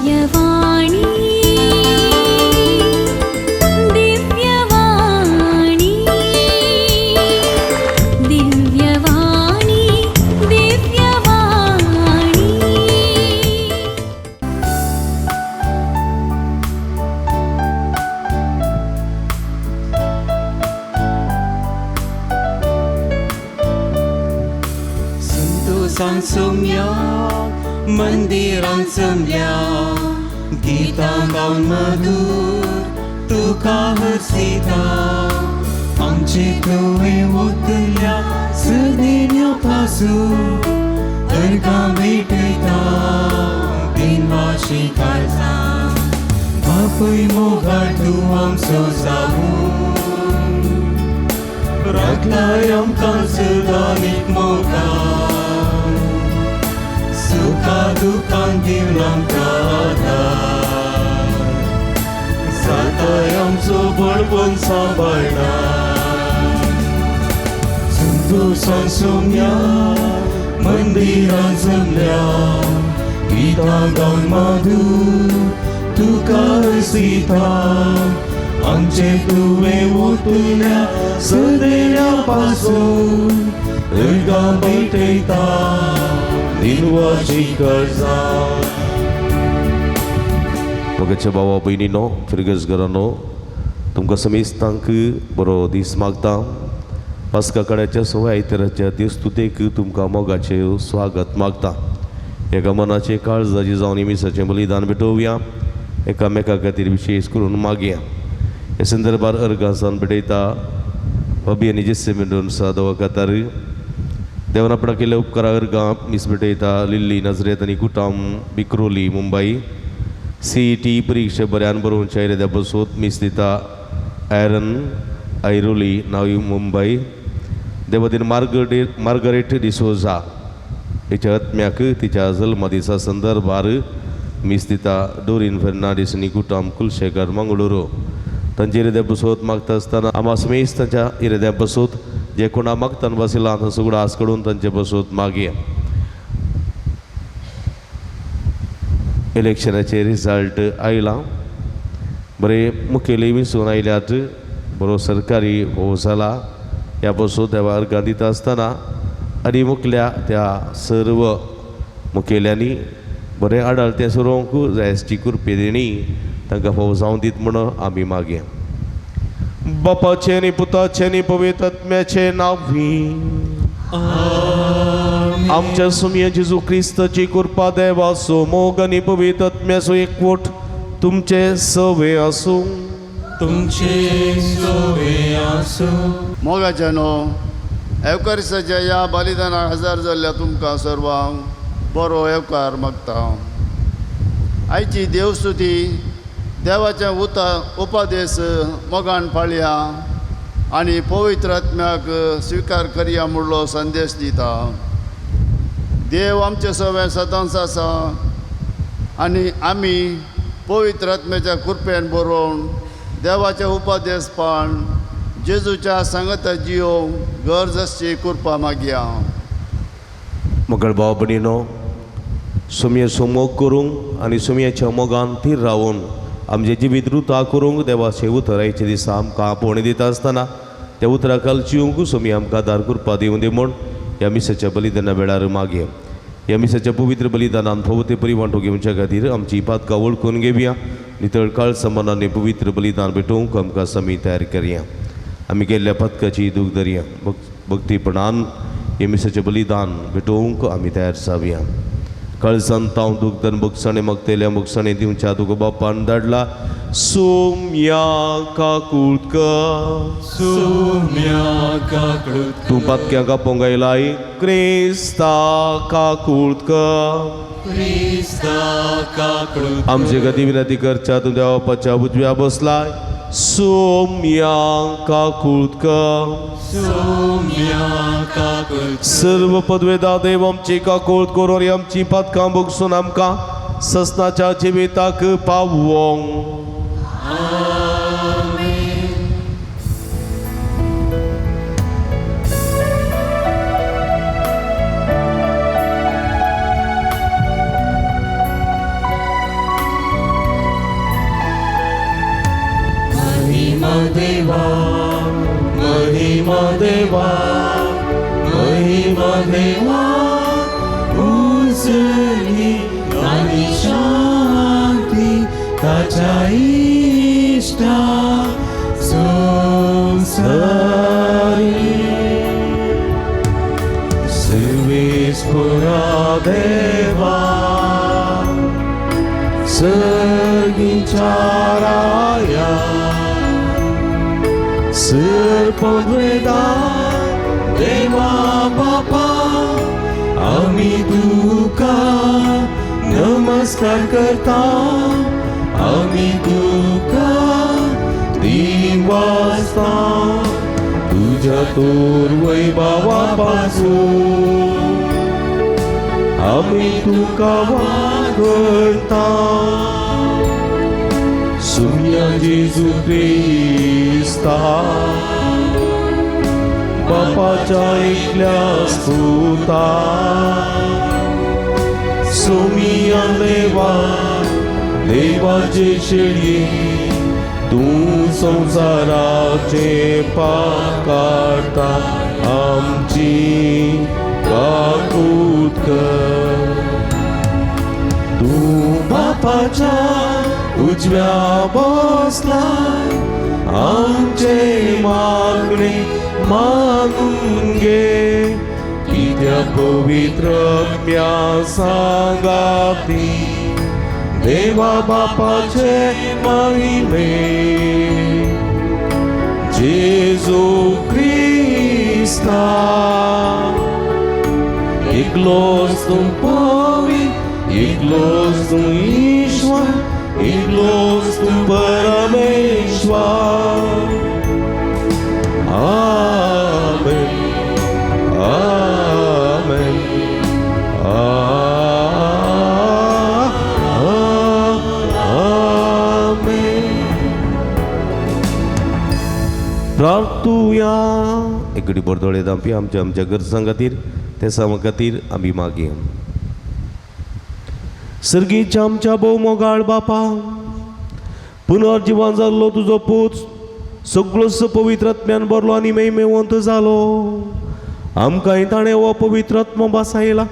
दिव्यवाणी दिव्यवाणी दिव्यवाणी दिव्यवाणी। संतोषान सोम्या मंदिरान जमल्या गीतां गावन मधूर तुका हरसिता आमचे तुवें ओतल्या सदेन्या पासून अर्गां भेटयता बिनवाशी काळजा बापूय मोगाळ तूं आमचो जावूं राखलाय आमकां सदांच मोगान सुखा दुखान दिवन आमकां आदार जाताय आमचो बळवंत सांबाळना संतोषान सोम्या मंदिरान जमल्या गीतां गावन मधूर तुका हरसिता आमचे तुवें ओतल्या सदेन्या पासून अर्गां भेटयता निनवाची गरजा। मोगाच्या भावा भयणीनो फिरगजगरांनो तुमकां समेस्तांक बरो दीस मागता। पास्का काळाच्या सवाय आयताराच्या देवस्तुतेक तुमकां मोगाचें स्वागत मागता। एका मनाचें काळजाचें जावन मिसाचें बलिदान भेटोवया, एकामेका खातीर विशेश करून मागया। ह्या संदर्भार अर्गां जावन भेटयता बाबी आनी जेसे मेंडोन्सा दवाखातार देवान आपणाक केल्ल्या उपकारा अर्गां मीस भेटयता लिल्ली नजरेत आनी कुटाम बिक्रोली मुंबई। CET परिक्षा बऱ्यान बरोवच्या इराद्या बसोत मीस दिता आयरन ऐरोली नवी मुंबई। देवदीन मार्गरेट डिसोजा हिच्या आत्म्याक तिच्या जल्मदिसा संदर्भार मीस दिता डोरीन फेर्नांडीस आनी कुटाम कुलशेखर मंगळुरू। तांच्या इराद्या बसोत मागता आसतना आमा समेस्त तांच्या इराद्या बसोत जे कोणा मागतान बसयला तांचो उगडास काडून तांचे बसोत मागया। इलेक्शनाचे रिजल्ट आयला, बरे मुखेली विसून आयल्यात, बरो सरकारी हो जाला। ह्या बसोत देवा अर्गां दिता आसतना आनी मुखल्या त्या सर्व मुखेल्यांनी बरें आडाळतें सोरोवंक जायची कृपे देणी तांकां फावो जावं दीत म्हूण आमी मागया। बापाचें आनी पुताचें आनी पवित्र आत्म्याचें नांवी आमच्या सुमया जेजू क्रिस्ताची कृपा देवाचो मोग आनी पवित्र आत्म्याचो एकवट तुमचे सवे आसूं। तुमचे सवे आसूं। मोगाच्या न्हू एवकारिसाच्या ह्या बलिदानाक हजर जाल्ल्या तुमकां सर्वांक बरो येवकार मागता। आयची देवस्तुती देवाच्या उपदेश मोगान पाळया आनी पवित्र आत्म्याक स्विकार करया म्हणलो संदेश दिता। देव आमचे सवे सदांच आसा आनी आमी पवित्र आत्म्याच्या कृपेन बरोवन देवाचे उपदेश पाळून जेजूच्या सांगाता जियोवंक गरज आसची कृपा मागया। मगळ भाव भयणीनो सुमयेचो मोग करूंक आनी सुमयेच्या मोगान थीर रावून आमचें जिवीत रुता करूंक देवाचे उतरायचे दिसा आमकां आपोवणें दिता आसतना त्या उतरा खाल जिवंक सुमी आमकां दार कृपा दिवं दी म्हूण ह्या मिसाच्या बलिदाना वेळार मागया। ह्या मिसाच्या पवित्र बलिदानान फावो ते परी वांटो घेवच्या खातीर आमची पातकां वळखून घेवया, नितळ काळ समानान पवित्र बलिदान भेटोवंक आमकां समी तयार करया। आमी केल्ल्या पातकाची दूख धरया, भक्तीपणान ह्या मिसाचें बलिदान भेटोवंक आमी तयार जावया। कळसान तांव दुखदन भोगसणे मागतेल्या भोगसणे दिवच्या तुका बापान धाडला सोम्या काकूळक सोम्या काकूळक तूं पातक्यांक आपोवंक आयलाय क्रिस्ता काकूळक क्रिस्ता काकूळक आमचे गती विनंती करच्या तूं देवा बापाच्या उजव्या बसलाय सोम्या काकूळक सोम्या काकूळक सर्व पदवेदा देव आमची काकूळ करून आमची पातकां भोगसून आमकां ससनाच्या जिविताक पावोंक। महिमा देवा, महिमा देवा, उजली आनी शांती ताच्या इश्टा संवसारी. सर्वेस्परा देवा, सर्गीच्या राया, सर्पवेदा देवा बापा, आमी तुका नमस्कार करता, आमी तुका दिवासता, तुज्या तोर वैभवा पासून आमी तुका वागळता. सुम्या जेजू क्रिस्ता, बापाच्या एकल्या पुता, सोमिया देवा, देवाचे शेळये, तूं संवसाराचे पाप काडटा, आमची काकूत कर. तूं बापाच्या उजव्या बसला, आमचे मागणे मागून घे, कित्या पवित्र आत्म्या सांगाती, देवा बापाचे महिमे, जेजू क्रिस्ता, एकलोच तूं पवित्र, एकलोच तूं ईश्वर, एकलोच तूं परमेश्वर. आमेन, आमेन, आमेन. प्रार्थुया. एकडी बरदोळे दामपी आमच्या आमच्या गरजां खातीर, ते सामा खातीर आमी मागया. सर्गीच्या आमच्या भोव मोगाळ बापा, पुनर्जिवन जाल्लो तुजो पूत सगळोस पवित्र आत्म्यान भरलो आनी मेवंत जालो. आमकांय ताणें हो पवित्र आत्मो बसायला.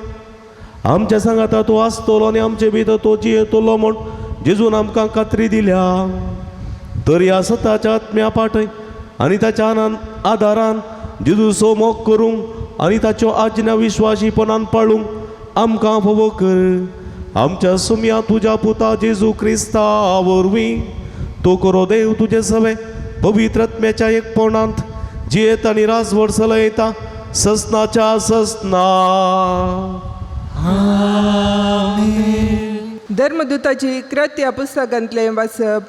आमच्या सांगाता तो आसतलो आनी आमचे भितर तो जियेतलो म्हूण जेजून आमकां खात्री दिल्या. तर ह्या सताच्या आत्म्या पाटय आनी ताच्या आदारान जेजूचो मोग करूंक आनी ताच्यो आज्ञा विश्वासीपणान पाळूंक आमकां फावो कर. आमच्या सुम्या तुज्या पुता जेजू क्रिस्ता वरवीं तो करो देव तुजे सवे पवित्र आत्म्याच्या एकपणांत जियेत आनी राजवट चलयता ससनाच्या ससना. धर्मदूताची कृत्या पुस्तकांतलें वाचप.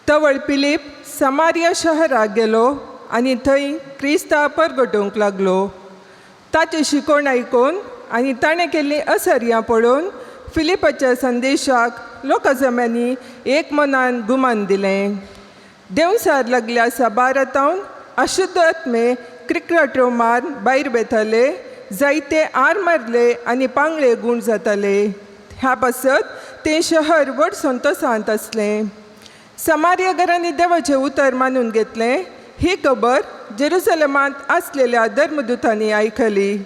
तवळ पिलीप समारिया शहराक गेलो आनी थंय क्रिस्ता परगटोवंक लागलो. ताचें शिकवण आयकून आनी ताणें केल्लीं असर्यां पळोवन फिलिपाच्या संदेशाक लोकाजम्यांनी एक मनान गुमान दिलें. देंवसार लागल्या साबारातावन अशुद्ध आत्मे क्रिकराट्यो मार भायर वेताले, जायते आर मारले आनी पांगळे गूण जाताले. ह्या पासत तें शहर व्हड संतोशांत आसलें. समार्या घरांनी देवाचें उतर मानून घेतलें. ही खबर जेरुसलेमांत आसलेल्या धर्मदूतांनी आयकली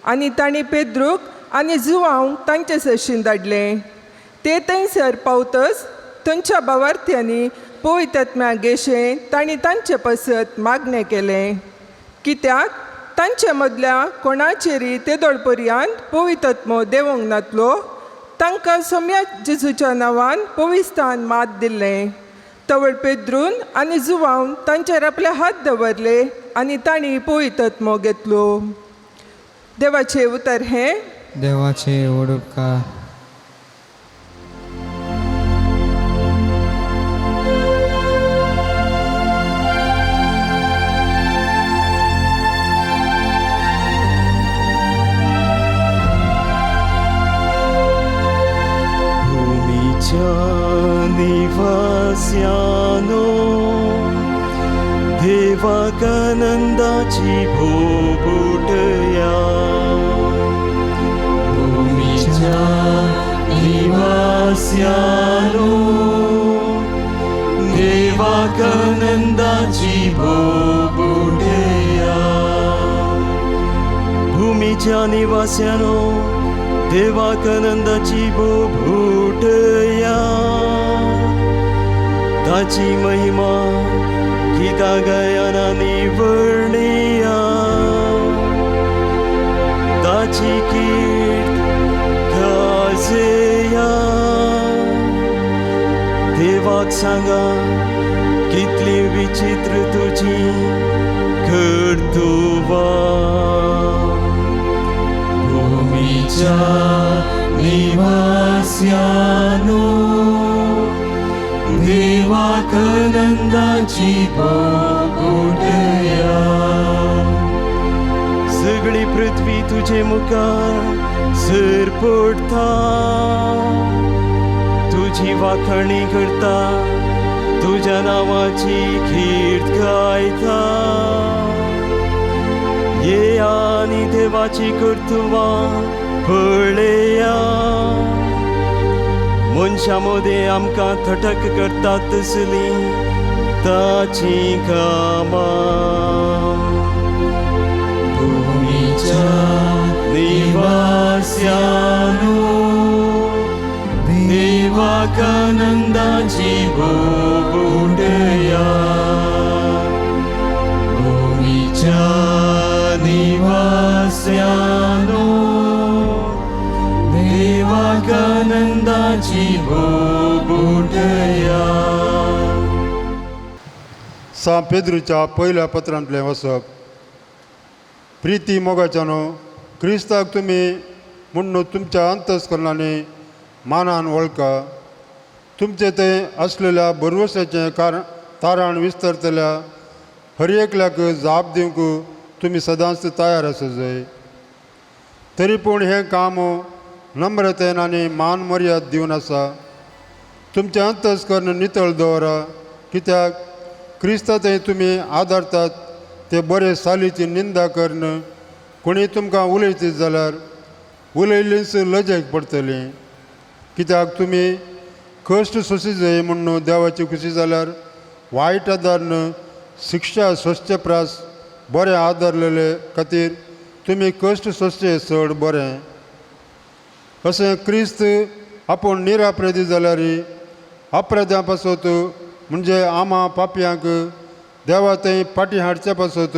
आनी तांणी पेद्रूक आनी जुवांक तांचे सरशीं धाडलें. ते थंयसर पावतच थंयच्या भावार्थ्यांनी पवित्र आत्म्या गेशें तांणी तांचे पासत मागणें केलें. कित्याक तांचे मदल्या कोणाचेरी तेदोळ पर्यंत पवित्र आत्मो देंवोंक नातलो. तांकां सोम्या जेजूच्या नांवान पविस्तान मात दिल्लें. तवळ पेद्रून आनी जुवान तांचेर आपले हात दवरले आनी तांणी पवित्र आत्मो घेतलो. देवाचें उतर हें. देवाचे उपकार. भूमीच्या निवास्यानो, देवाक आनंदाची भोबुटया. भूमीच्या निवास्यानो, देवाक आनंदाची भोबुटया. भुमीच्या निवास्यानो देवाक आनंदाची बोभुटया. ताची महिमा गीता गायनांनी वर्णया. ताची कीर्त गाजया. देवाक सांगा कितली विचित्र तुजी कर्तुवां. भुमीच्या निवास्यानो देवाक आनंदाची बोबुटया. सगळी पृथ्वी तुजे मुखार सर पडटा. तुजी वाखणी करता, तुज्या नांवाची कीर्त गायता. ये आनी देवाची कर्तुवां पळया. मनशां मदें आमकां थटक करतात तसलीं ताचीं कामां. भुमीच्या निवास्यानो देवाक आनंदाची बोबुटया. भुमीच्या निवास्यानो देवाक आनंदाची बोबुटया. सां पेद्रूच्या पयल्या पत्रांतलें वचप. प्रिती मोगाच्यानो, क्रिस्ताक तुमी म्हूण तुमच्या अंतस्करणांनी मानान वळखा. तुमचे थंय आसलेल्या भरवसाचें कारण तारण विस्तारतल्या हर एकल्याक जाप दिवंक तुमी सदांच तयार आसा जाय. तरी पूण हें काम नम्रतेन आनी मान मर्याद दिवन आसा. तुमचें अंतस्कर्ण नितळ दवरा, कित्याक क्रिस्ता थंय तुमी आदारतात ते बरे सालीची निंदा करून कोणी तुमकां उलयतीत जाल्यार उलयल्लीच लजेक पडटली. कित्याक तुमी कश्ट सोंशी जाय म्हूण देवाची खुशी जाल्यार वायट आदारन शिक्षा सोंसचे प्रास बरें आदारलेले खातीर तुमी कश्ट सोंसचे चड बरें. अशें क्रिस्त आपूण निरापराधी जाल्यार अपराध्यां पासत म्हणजे आमा पापयांक देवा थंय फाटीं हाडचे पासत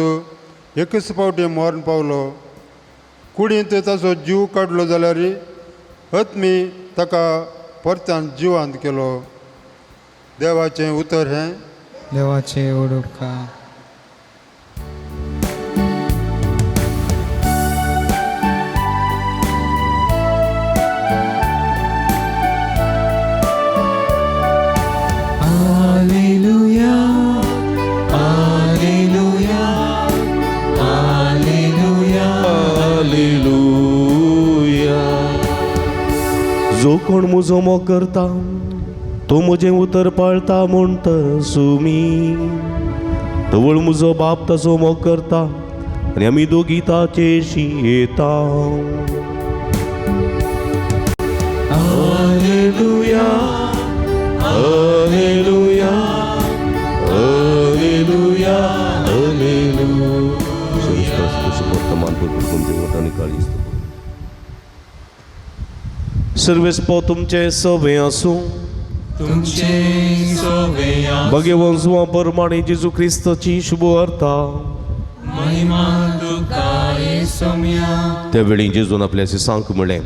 एकच फावटी मरण पावलो. कुडींत ताचो जीव काडलो जाल्यार अत्मी ताका परत्यान जिवांत केलो. देवाचें उतर हें. देवाचे उपकार. Alleluia, Alleluia, Alleluia, Alleluia. जो कोण म्हजो मोग करता तो म्हजें उतर पाळता म्हणटा सुमी. तवळ म्हजो बाप ताचो मोग करता आनी आमी दोगी ताचेशी येता. Alleluia, Alleluia, Alleluia, Alleluia. सर्वेस्पो तुमचे सवे आसूं. तुमचे सोवे भगवान जुआ परमाणे जेजू क्रिस्ताची शुभ वार्ता. महिमा तुका येसोम्या. त्या वेळी जेजून आपल्या शिसांक म्हळें,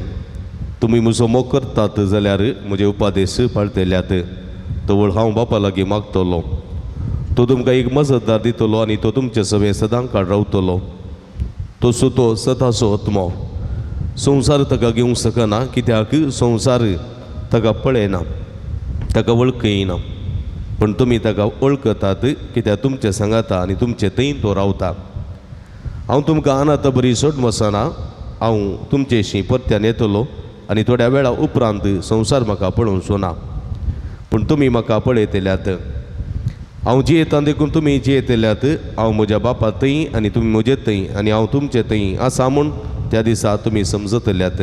तुमी म्हजो मोग करतात जाल्यार म्हजे उपादेश पाळटल्यात. तवळ हांव बापा लागीं मागतलो, तो तुमकां एक मजतदार दितलो आनी तो तुमचे सवे सदां काळ रावतलो. तो सुतो सदाचो आत्मो. संवसार ताका घेवंक शकना, कित्याक संवसार ताका पळयना, ताका वळखयना. पूण तुमी ताका वळखतात, कित्याक तुमचे सांगाता आनी तुमचे थंय तो रावता. हांव तुमकां अनाथ बरी सोड वचना, हांव तुमचेशी परत्यान येतलो आनी थोड्या वेळा उपरांत संवसार म्हाका पळोवचो ना, पूण तुमी म्हाका पळयतल्यात. हांव जियेता देखून तुमी जियेतल्यात. हांव म्हज्या बापा थंय आनी तुमी म्हजे थंय आनी हांव तुमचे थंय आसा म्हूण त्या दिसा तुमी समजतल्यात.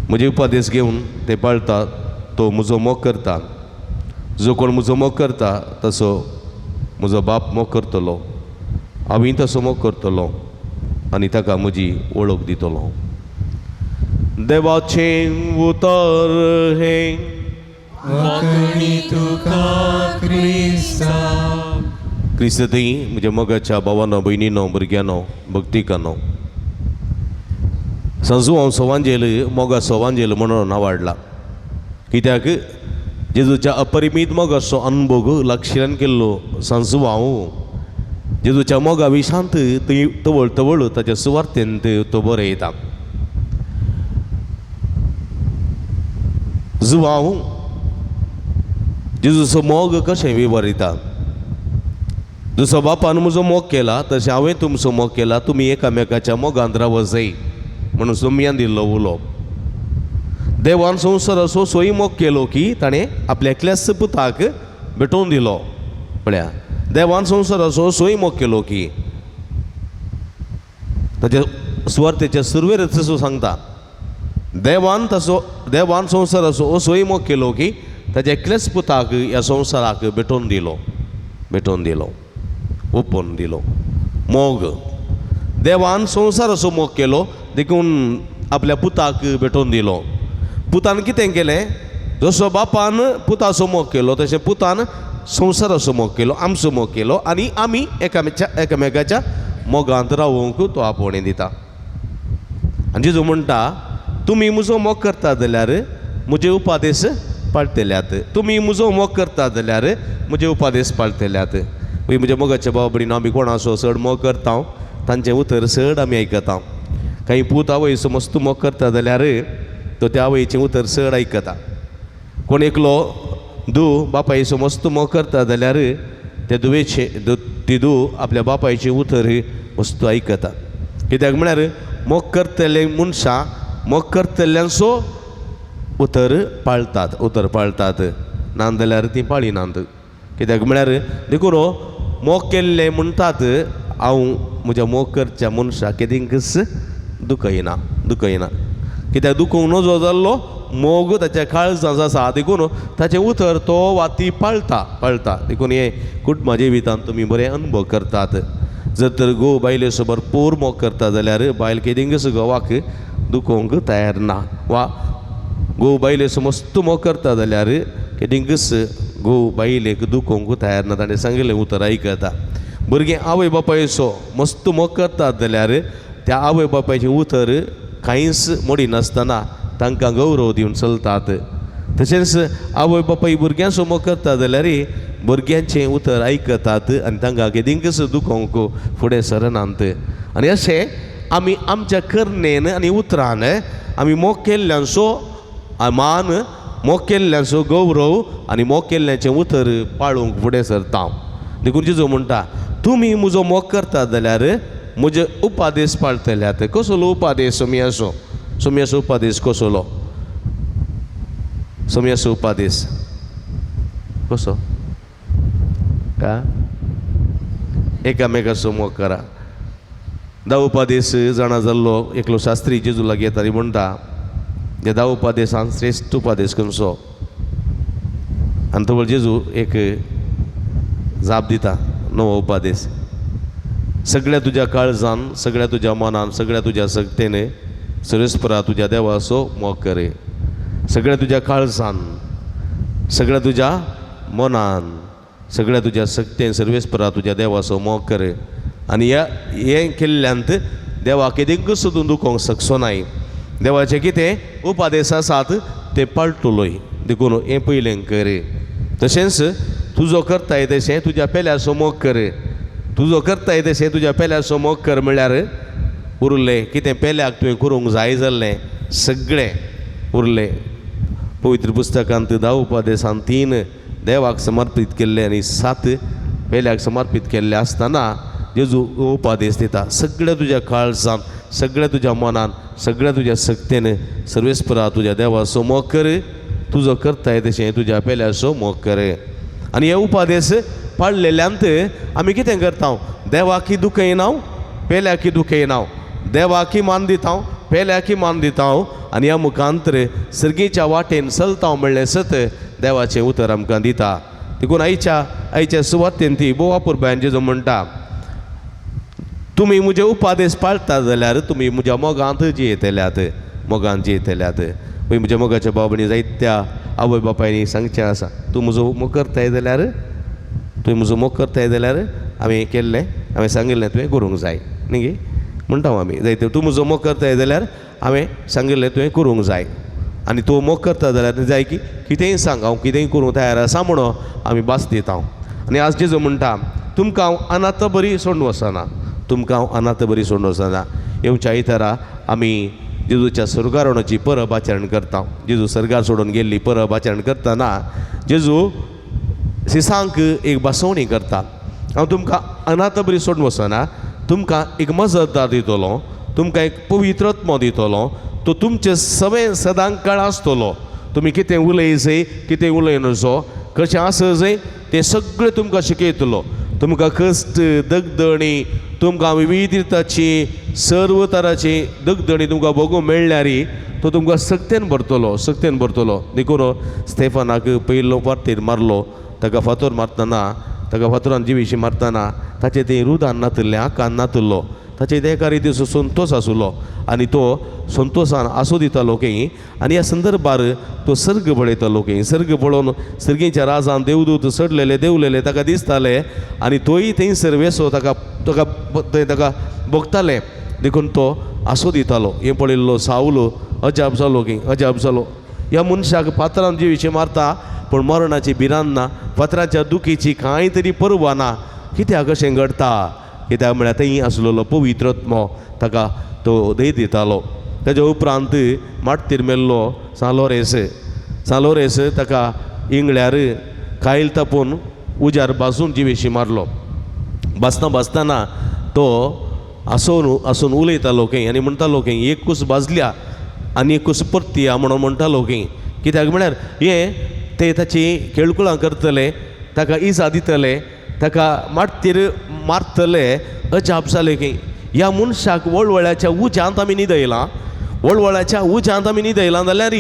म्हजे उपदेश घेवन ते पाळटा तो म्हजो मोग करता. जो कोण म्हजो मोग करता तसो म्हजो बाप मोग करतलो, हांवूय तसो मोग करतलो आनी ताका म्हजी वळख दितलो. देवाचें उतर हें. वाकणी तुका क्रिस्ता. क्रिस्तथंय म्हज्या मोगाच्या भावानो, भयणीनो, भुरग्यांनो, भक्तिकानो, संजू हांव सोवांजेल मोगा सोवांजेल म्हणून नावाडला कित्याक जेजूच्या अपरिमीत मोगाचो अनुभव लक्षान केल्लो सांजू हांव जेजूच्या मोगा विशांत थंय तवळ तवळ ताच्या सुवार्थेंत तो बरयता. जुवांव जेजूचो मोग कशें विवरिता, जसो बापान म्हजो मोग केला तशें हांवें तुमचो मोग केला, तुमी एकामेकाच्या मोगांत रावत जाय म्हणून सोम्यान दिल्लो उलो. देवान संवसाराचो सोय मोग केलो की ताणें आपल्या एकल्याच पुताक भेटोवन दिलो. पळया, देवान संवसाराचो सोय मोग केलो की ताच्या सुवार्थेच्या सुरवेरच सो सांगता, देवान तसो देवान संवसाराचो असोय मोग केलो की ताच्या एकल्याच पुताक ह्या संवसाराक भेटोवन दिलो, भेटोवन दिलो, ओपून दिलो. मोग देवान संवसाराचो मोग केलो देखून आपल्या पुताक भेटोवन दिलो. पुतान कितें केलें, जसो बापान पुताचो मोग केलो तशें पुतान संवसाराचो मोग केलो, आमचो मोग केलो आनी आमी एकामेकाच्या मोगांत रावोवंक तो आपोवणें दिता. आनी जेजू म्हणटा, तुमी म्हजो मोग करता जाल्यार म्हजे उपादेश पाळटल्यात, तुमी म्हजो मोग करता जाल्यार म्हजे उपादेश पाळटल्यात. म्हज्या मोगाच्या भाव भयणीनो, आमी कोणाचो चड मोग करता तांचें उतर चड आमी आयकता. कांय पूत आवयचो मस्त मोग करता जाल्यार तो त्या आवयचें उतर चड आयकता. कोण एकलो धूव बापायचो मस्त मोग करता जाल्यार त्या धुवेचें ती धूव आपल्या बापायचें उतर मस्त आयकता. कित्याक म्हळ्यार मोग करतले मनशां मोग करतल्यांचो उतर पाळटात, उतर पाळटात, ना जाल्यार तीं पाळिनात. कित्याक म्हळ्यार देखून मोग केल्ले म्हणटात हांव म्हज्या मोग करच्या मनशाक केदींकच दुखयना, दुखयना. कित्याक दुखोवंक नजो जाल्लो मोग ताच्या काळजांत आसा, देखून ताचें उतर तो वा ती पाळटा, पाळटा. देखून हें कुटुंबा जिवितांत तुमी बरें अनुभव करतात. जर तर घोव बायलेचो भरपूर मोग करता जाल्यार बायल केदींकच घोवाक दुखोवंक तयार ना, वा घोव बायलेचो मस्त मोग करता जाल्यार केदींकच घोव बायलेक दुखोवंक तयार ना, ताणें सांगिल्लें उतर आयकता. भुरगें आवय बापायचो मस्त मोग करतात जाल्यार त्या आवय बापायचें उतर कांयच मोडिनासतना तांकां गौरव दिवन चलतात. तशेंच आवय बापाय भुरग्यांचो मोग करता जाल्यार भुरग्यांचें उतर आयकतात आनी तांकां केदींकच दुखोवंक फुडें सरनात. आनी अशें आमी आमच्या करणेन आनी उतरान आमी मोग केल्ल्यांचो मान, मोग केल्ल्यांचो गौरव आनी मोग केल्ल्यांचें उतर पाळूंक फुडें सरता. देखून जेजू म्हणटा, तुमी म्हजो मोग करता जाल्यार म्हजे उपादेश पाळटल्यात. कसलो उपादेश? सोमयाचो, सोमयाचो उपादेश कसलो? सोमयाचो उपादेश कसो का? एकामेकाचो मोग करा. धा उपादेश जाणा जाल्लो एकलो शास्त्री जेजू लागीं येता आनी म्हणटा, ह्या धा उपादेसान श्रेश्ठ उपादेश खंयचो? आनी तो जेजू एक जाप दिता, नवो उपादेश, सगळ्या तुज्या काळजान, सगळ्या तुज्या मनान, सगळ्या तुज्या शक्तेन सर्वेस्परा तुज्या देवाचो मोग करे. सगळ्या तुज्या काळजान, सगळ्या तुज्या मनान, सगळ्या तुज्या शक्तेन सर्वेस्परा तुज्या देवाचो मोग करे. आनी ह्या हें केल्ल्यांत देवाक केदींकच तूं दुखोवंक शकचो नाय. देवाचें कितें उपादेश आसात ते पाळटलोय, देखून हें पयलें कर. तशेंच तुजो करताय तशें तुज्या पेल्याचो मोग कर. तुजो करताय तशें तुज्या पेल्याचो मोग कर म्हळ्यार उरलें कितें पेल्याक तुवें करूंक जाय जाल्लें सगळें उरलें. पवित्र पुस्तकांत धा उपादेसान 3 देवाक समर्पीत केल्ले आनी 7 पेल्याक समर्पीत केल्ले आसतना जेजू उपादेश दिता, सगळ्या तुज्या काळजान, सगळ्या तुज्या मनान, सगळ्या तुज्या शक्तेन सर्वेस्परा तुज्या देवाचो मोग कर, तुजो करताय तशें तुज्या पेल्याचो मोग कर. आनी हे उपादेश पाळलेल्यांत आमी कितें करता? देवाकी दुखयना, पेल्याकी दुखयना, देवाकी मान दिता, पेल्याकी मान दिता आनी ह्या मुखांतर सर्गीच्या वाटेन चलता म्हणलें सत देवाचें उतर आमकां दिता. देखून आयच्या आयच्या सुवातेन ती भोव अपुरबायेन जेजू म्हणटा, तुमी म्हजे उपादेश पाळतात जाल्यार तुमी म्हज्या मोगांत जियेतल्यात, मोगांत जियेतल्यात. पळय म्हज्या मोगाच्या भाव भयणी, जायत्या आवय बापायनी सांगचें आसा, तूं म्हजो मोग करताय जाल्यार, तुवें म्हजो मोग करताय जाल्यार हांवें केल्लें, हांवें सांगिल्लें तुवें करूंक जाय न्ही गे म्हणटा आमी जायते. तूं म्हजो मोग करताय जाल्यार हांवें सांगिल्लें तुवें करूंक जाय, आनी तूं मोग करता जाल्यार जाय की कितेंय सांग, हांव कितेंय करूंक तयार आसा म्हणून आमी भास दिता. आनी आज जेजू म्हणटा, तुमकां हांव अनाथ बरी सोडून वचना, तुमकां हांव अनाथ बरी सोडून वचना. येवच्या आयतारा आमी जेजूच्या स्वर्गारोहणाची परब आचरण करता. जेजू सर्गार सोडून गेल्ली परब आचरण करतना जेजू सिसांक एक बसवणी करता, हांव तुमकां अनाथ बरी सोडून वचना, तुमकां एक मजतदार दितलो, तुमकां एक पवित्र आत्मो दितलो, तो तुमचे सगळें सदां काळ आसतलो. तुमी कितें उलयजय, कितें उलय नजो, कशें आसजय तें सगळें तुमकां शिकयतलो. तुमकां कश्ट दगदणी, तुमकां विविधताची सर्व तराची दगदणी तुमकां भोगूंक मेळ्ळ्यार तो तुमकां सक्तेन भरतलो, सक्तेन भरतलो. देखून स्टेफनाक पयलो फारतीर मारलो, ताका फातोर मारतना, ताका फातोरान जिवीशी मारतना ताचें तें रुदान नातिल्लें, आकान नातिल्लो, ताचे ते एका रितीचो संतोश आशिल्लो आनी तो संतोशान आसूं दितालो की. आनी ह्या संदर्भार तो सर्ग पळयतालो की, सर्ग पळोवन सर्गीच्या राजान देवदूत चडलेले देवलेले ताका दिसताले आनी तोय थंयसर वेसो ताका ताका थंय ताका भोगताले. देखून तो आसूं दितालो. हें पळयल्लो सावलो अजाप जालो की, अजाप जालो, ह्या मनशाक फातरान जिवीशी मारता पूण मरणाची भिरांत ना, फातराच्या दुखीची कांय तरी पर्वा ना, कित्याक अशें घडटा? कित्याक म्हळ्यार थंय आसलेलो पवित्र आत्मो ताका तो धैर्य दितालो. ताच्या उपरांत माटतीर मेल्लो सांलोरेस, सांलोरेस ताका इंगळ्यार कायल तापोवन उजार भाजून जिवेशी मारलो. भाजता भाजतना तो आसून आसून उलयतालो खंय आनी म्हणटालो खंय, एक कूस भाजल्या आनी एक कूस परतया म्हणून म्हणटालो खंय. कित्याक म्हळ्यार हें ते ताची खेळकुळां करतले, ताका इजा दितले, ताका माटतीर मारतले. अजाप जालें की ह्या मनशाक वळवळ्याच्या उज्यांत आमी न्हिदयलां, वळवळ्याच्या उज्यांत आमी न्हिदयलां जाल्यार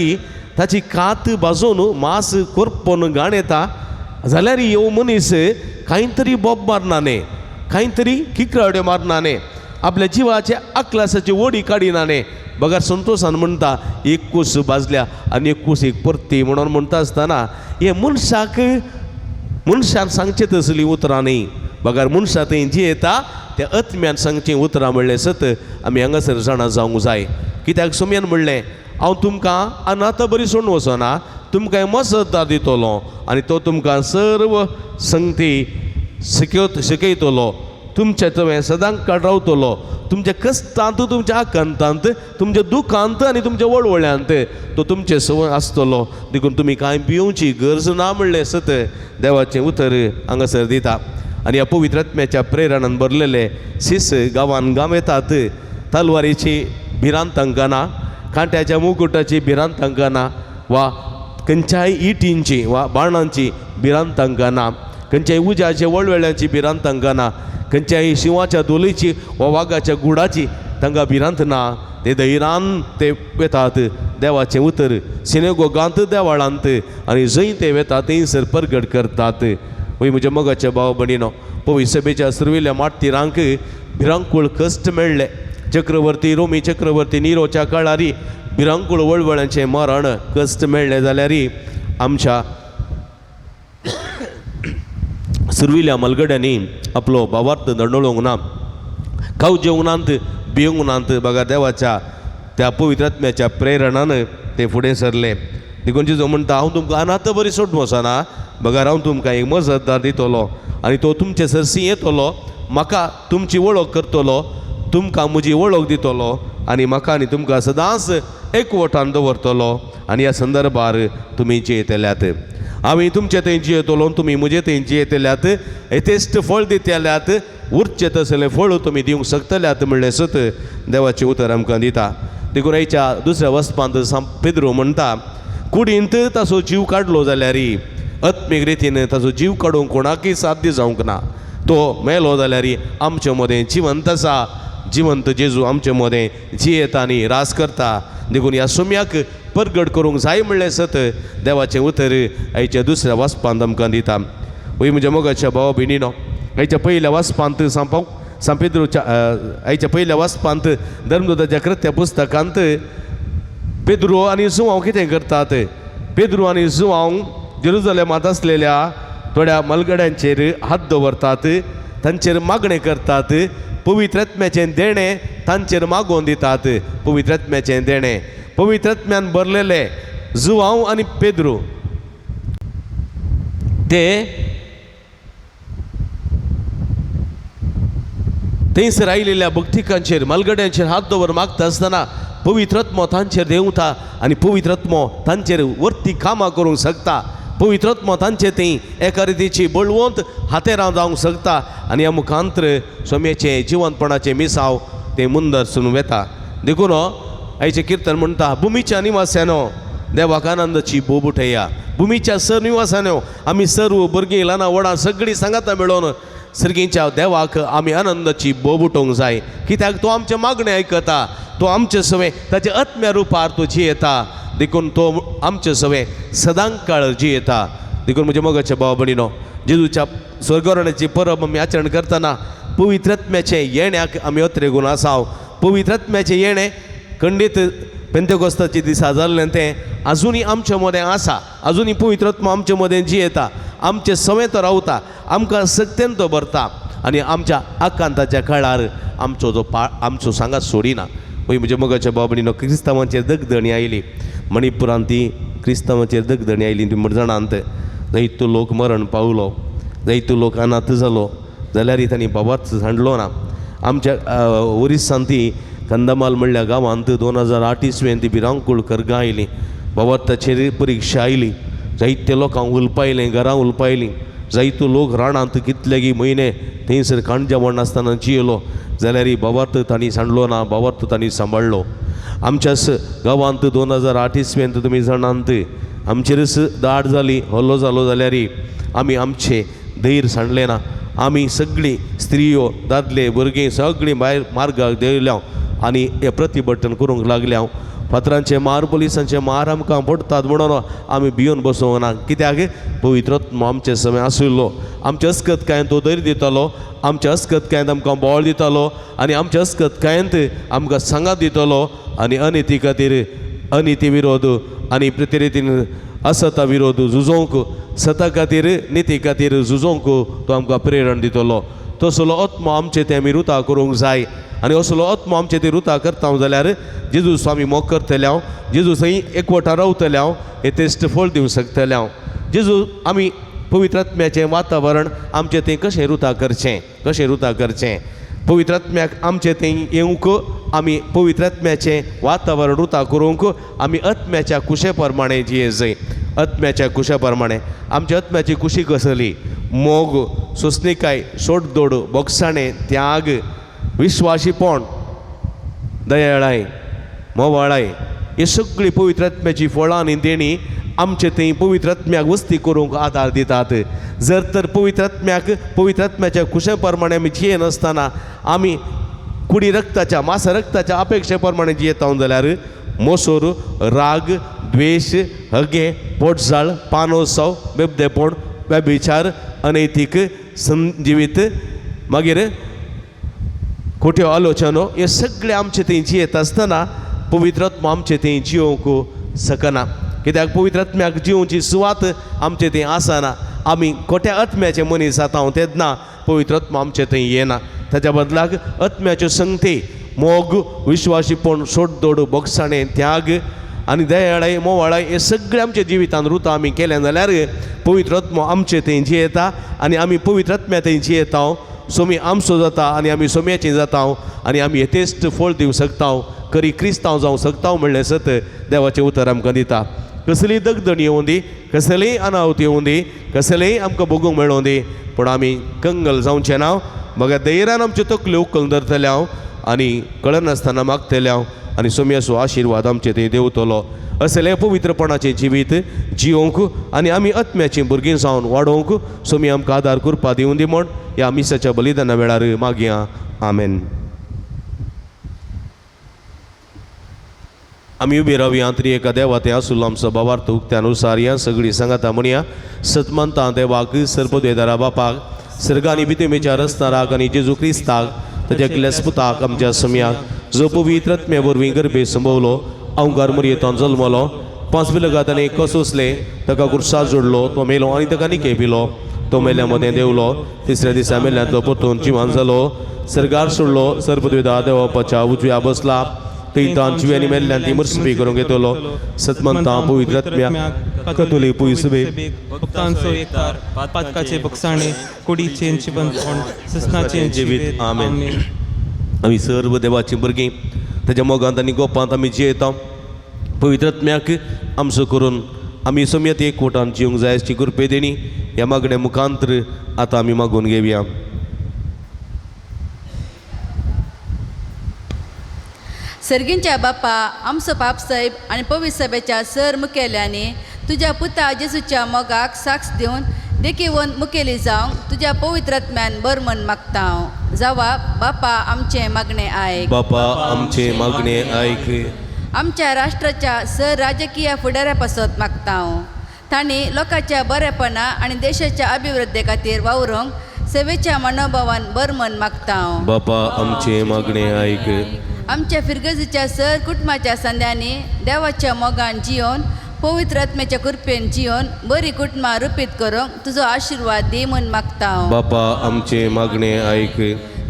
ताची कात भाजून मांस करपोन घाण येता जाल्यार ह्यो मनीस कांय तरी बोब मारना न्ही, कांय तरी किकराड्यो मारना न्ही, आपल्या जिवाच्या आकलासाची ओडी काडिना न्ही, बगर संतोशान म्हणटा एक कूस भाजल्या आनी एक कूस एक परती म्हणून म्हणटा आसतना हे मनशाक मनशान सांगचें तसलीं उतरां न्ही, बगर मनशां थंय जियेता त्या आत्म्यान सांगचीं उतरां म्हणलें सत आमी हांगासर जाणा जावंक जाय. कित्याक सोम्यान म्हणलें, हांव तुमकां अनाथ बरी सोडून वचना, तुमकां मजतदार दितलो आनी तो तुमकां सर्व संगती शिकयतलो, तुमचे तुवें सदां काळ रावतलो, तुमच्या कश्टांत, तुमच्या आकांतांत, तुमच्या दुखांत आनी तुमच्या वळवळ्यांत तो तुमचे संवय आसतलो. देखून तुमी कांय भिवची गरज ना म्हणलें सत देवाचें उतर हांगासर दिता. आनी ह्या पवित्र आत्म्याच्या प्रेरणान भरलेले शिस गांवान गांव येतात. तलवारीची भिरांत तांकां ना, कांट्याच्या मुकुटाची भिरांत तांकां ना, वा खंयच्याय इटींची वा बाणांची भिरांत तांकां ना, खंयच्याय उज्याचे वळवळ्याची भिरांत तांकां ना, खंयच्याय शिंवाच्या धोलीची वा वागाच्या गुडाची तांकां भिरांत ना. ते धैर्यान ते वेतात देवाचें उतर सिनेगोगांत, देवाळांत आनी जंय ते वेतात थंयसर परगट करतात. वय म्हज्या मोगाच्या भाव भयणीनो, पवी सभेच्या सुरवेल्या माटतिरांक भिरांकूळ कश्ट मेळ्ळे. चक्रवर्ती रोमी चक्रवर्ती निरोच्या काळारी भिरांकूळ वळवळ्यांचें मरण कश्ट मेळ्ळें जाल्यार आमच्या सुरविल्या मलगड्यांनी आपलो भावार्थ दंडळोवंक ना, खाव जेवंक नात, भिवंक नात, बघा देवाच्या त्या पवित्र आत्म्याच्या प्रेरणान ते फुडें सरले. देखून जेजू म्हणटा, हांव तुमकां अनाथ बरी सोडून वचना, बगर हांव तुमकां एक मजतदार दितलो आनी तो तुमचे सरशी येतलो, म्हाका तुमची वळख करतलो, तुमकां म्हजी वळख दितलो आनी म्हाका आनी तुमकां सदांच एकवटान दवरतलो. आनी ह्या संदर्भार तुमी जियेतल्यात, आमी तुमचे थंय जियेतलो, तुमी म्हजे थंय जियेतल्यात, येथेश्ट फळ दितल्यात, उरचें तसलें फळ तुमी दिवंक शकतल्यात म्हणलें सत देवाचें उतर आमकां दिता. देखून आयच्या दुसऱ्या वचपांत पेद्रो म्हणटा, कुडींत ताचो जीव काडलो जाल्यार आत्मीक रितीन ताचो जीव काडूंक कोणाकय साध्य जावंक ना. तो मेलो जाल्यार आमचे मदें जिवंत आसा, जिवंत जेजू आमचे मदें जियेता आनी रास करता. देखून ह्या सुम्याक परगट करूंक जाय म्हणलें सत देवाचें उतर आयच्या दुसऱ्या वाचपांत आमकां दिता. वय म्हज्या मोगाच्या भावा भयणीनो, आयच्या पयल्या वाचपांत सांत पेद्रूच्या आयच्या पयल्या वाचपांत धर्मदूताच्या कृत्या पुस्तकांत पेद्रू आनी जुवांव कितें करतात? पेद्रू आनी जुवांव जेरुजलेमांत आसलेल्या थोड्या मलगड्यांचेर हात दवरतात, तांचेर मागणें करतात, पवित्र आत्म्याचें देणें तांचेर मागोवन दितात. पवित्र आत्म्याचें देणें, पवित्र आत्म्यान भरलेले जुवांव आनी पेद्रू ते थंयसर आयिल्ल्या भक्तिकांचेर मालगड्यांचेर हात दवर मागता आसतना पवित्र आत्मो तांचेर देंवता आनी पवित्र आत्मो तांचेर वर्ती कामां करूंक शकता. पवित्र आत्मो तांचे थंय एका रितीची बळवंत हातेरां जावंक शकता आनी ह्या मुखांत्र सोम्याचें जिवंतपणाचें मिसांव तें मुंदरसून वेता. देखून आयचें किर्तन म्हणटा, भुमीच्या निवास्यानो देवाक आनंदाची बोब उठया. भुमीच्या सर निवासानो आमी सर्व भुरगीं ल्हानां व्हडां सगळीं सांगाता मेळोवन सर्गींच्या देवाक आमी आनंदाची बोब उठोवंक जाय. कित्याक तो आमचें मागणें आयकता, तो आमचे सवें ताच्या आत्म्या रुपार तो जियेता, देखून तो आमचे सवें सदांकाळ जियेता. देखून म्हज्या मोगाच्या भाव भयणीनो, जेजूच्या स्वर्गरणाची परब आमी आचरण करतना पवित्र आत्म्याचें येण्याक आमी अत्रेगून आसाव. पवित्र आत्म्याचें येणें खंडीत पेंतेकोस्ताच्या दिसा जाल्लें तें आजुनूय आमचे मदें आसा. आजुनूय पवित्र आत्मो आमचे मदें जियेता, आमचे सवें तो रावता, आमकां सक्तेन तो भरता आनी आमच्या आकांताच्या काळार आमचो जो आमचो सांगात सोडिना. पळय म्हज्या मोगाच्या भाव भयणीनो, क्रिस्तांवांचेर दगदणी आयली, मणिपुरांत ती क्रिस्तांवांचेर दगदणी आयली ती जाणांत जायतो लोक मरण पावलो, जायतो लोक अनाथ जालो, जाल्यारय तांणी बाबाच सांडलो ना. आमच्या ओरिसांत ती कंदमाल म्हणल्या गांवांत 2008 इसवेन ती भिरांकूळ करगां आयली, बाबाचेर परिक्षा आयली, जायते लोकांक उलपायलें, घरां उलपायलीं, जायतो लोक रानांत कितलेगी म्हयने थंयसर खाण जेवण नासतना जियेलो, जाल्यारय बाबार्थ तांणी सांडलो ना, बाबार्थ तांणी सांबाळ्ळो. आमच्याच गांवांत 2008 इसवेंत तुमी जाणांत आमचेरच दाड जाली, हल्लो जालो, जाल्यारय आमी आमचें धैर्य सांडलें ना. आमी सगळीं स्त्रियो दादले भुरगीं सगळीं भायर मार्गाक देंवल्या आनी हें प्रतिभटन करूंक लागल्या. फातरांचे मार पोलिसांचे मार आमकां पडटात म्हणून आमी भियोन बसोवंक ना. कित्याक पवित्र आत्मो आमचे समय आशिल्लो, आमचे अस्कतकायेन तो धैर्य दितालो, आमच्या अस्कतकायेंत आमकां बळ दितालो आनी आमच्या अस्कतकायेंत आमकां सांगात दितालो आनी अनिती खातीर अनिती विरोध आनी प्रतिरितीन असता विरोध झुजोवंक, सता खातीर निती खातीर झुजोवंक तो आमकां प्रेरण दितलो. तसलो आत्मो आमचे ते आमी रुता करूंक जाय आनी असलो आत्मो आमचे ते रुता करता जाल्यार जेजू स्वामी मोग करतले हांव, जेजू थंय एकवटा रावतले हांव, हें तेस्ट फळ दिवंक शकतले हांव. जेजू आमी पवित्र आत्म्याचें वातावरण आमचें थंय कशें रुता करचें, कशें रुता करचें, पवित्र आत्म्याक आमचें थंय येवंक आमी पवित्र आत्म्याचें वातावरण रुता करूंक आमी आत्म्याच्या कुशे प्रमाणें जिये जाय. आत्म्याच्या कुशा प्रमाणें आमच्या आत्म्याची कुशी कसली? मोग, सोंसणीकाय, सोडदोड, बोगसाणें, त्याग, विश्वाशीपण, दयाळाय, मोवाळाय, ही सगळीं पवित्र आत्म्याची फळां आनी देणीं आमचे थंय पवित्र आत्म्याक वस्ती करूंक आदार दितात. जर तर पवित्र आत्म्याक पवित्र आत्म्याच्या कुशे प्रमाणें आमी जियेनासतना आमी कुडी रक्ताच्या मासा रक्ताच्या अपेक्षे प्रमाणें जियेता जाल्यार मोसोर, राग, द्वेश, हगे, पोटजाळ, पानोत्सव, बेबदेपण, व्यभिचार, अनैतीक संजिवीत, मागीर खोट्यो आलोचनो, हे सगळे आमचे थंय जियेत आसतना पवित्र आत्मो आमचे थंय जियोवंक शकना. कित्याक पवित्र आत्म्याक जियोवची सुवात आमचे थंय आसना. आमी खोट्या आत्म्याचे मनीस जाता तेन्ना पवित्र आत्मो आमचे थंय येना. ताच्या बदलाक आत्म्याच्यो संगती, मोग, विश्वासीपण, सोडदोड, बोगसाणें, त्याग आनी दयाळाय, मोवाळाय हे सगळे आमच्या जिवितान रुता आमी केलें जाल्यार पवित्र आत्मो आमचे थंय जियेता आनी आमी पवित्र आत्म्या थंय जियेता. सोमी आमचो जाता आनी आमी सोम्याची जाता आनी आमी यथेश्ट फळ दिवंक शकता, खरी क्रिस्तांव जावंक शकता म्हणलें सत देवाचें उतर आमकां दिता. कसलीय दगदण येवं दी, कसलीय अनावत येवं दी, कसलेय आमकां भोगूंक मेळों दी, पूण आमी कंगल जावचें ना. मगेर धैर्यान आमच्यो तकल्यो उखलून धरतले हांव आनी कळनासतना मागतले हांव आनी सोम्याचो आशिर्वाद आमचे थंय देंवतलो. असलें पवित्रपणाचें जिवीत जियोवंक आनी आमी आत्म्याचीं भुरगीं जावन वाडोवंक सोमी आमकां आदार करपा दिवं दी म्हण ह्या मिसाच्या बलिदाना वेळार मागया. आमेन. आमी उबी रावया. त्रिएका देवा तें आसुल्लो आमचो भावार्थ उक्त्या अनुसार ह्या सगळीं सांगाता म्हणया. सतमंता देवाक सर्पदेदारा बापाक सर्गांनी बितेमेच्या रसनाराक आनी जेजू क्रिस्ताक ताच्या एकल्याच पुताक आमच्या सम्याक जो पवित्र आत्म्या वरवीं गर्भे संभवलो अवंकार मुरयेंत जल्मलो पांच बिलगात आनी कसोसले ताका कुर्सा जोडलो तो मेलो आनी ताका निके पिलो तो मेल्या मदें देंवलो तिसऱ्या दिसा मेल्यांतलो परतून जिवान जालो सर्गार सोडलो सर्पद्वेदा देवापाच्या उजव्या बसला थंय तान जिव्यांनी आनी मेल्ल्यान ती मर्सबी करूंक येतलो सतमंता पवित्र आत्म्या कतोली पुयसबे भक्तांचो एकतार पातकाचे बक्षाणे कुडीचे जिवंतपण ससनाचे जिवीत. आमेन. आमी सर्व देवाचीं भुरगीं ताच्या मोगांत आनी गोपांत आमी जियेता पवित्र आत्म्याक आमचो करून आमी समेत एकवटान जिवंक जाय अशी कृपे देणी ह्या मागण्या मुखांतर आतां आमी मागून घेवया. सर्गींच्या बापा आमचो पापसाहेब आनी पवित्र सभेच्या सर मुखेल्यांनी तुज्या पुता जेजूच्या मोगाक साक्ष दिवन देखीवन मुखेली जावंक तुज्या पवित्र आत्म्यान बर मन मागता हांव. जावा बापा आमचें मागणें आयक. बापा आमचें मागणें आयक. आमच्या राष्ट्राच्या सर राजकीय फुडाऱ्या पासत मागता हांव. तांणी लोकांच्या बरेपणा आनी देशाच्या अभिवृद्धी खातीर वावरूंक सेवेच्या मनोभावान बर मन मागता हांव. बापा आमचें मागणें आयक. आमच्या फिरगजीच्या सर कुटुंबाच्या संद्यांनी देवाच्या मोगान जियोन पवित्र आत्म्याच्या कृपेन जियोन बरी कुटुंबां रुपीत करूंक तुजो आशिर्वाद दी म्हूण मागता हांव. बापा आमचें मागणें आयक.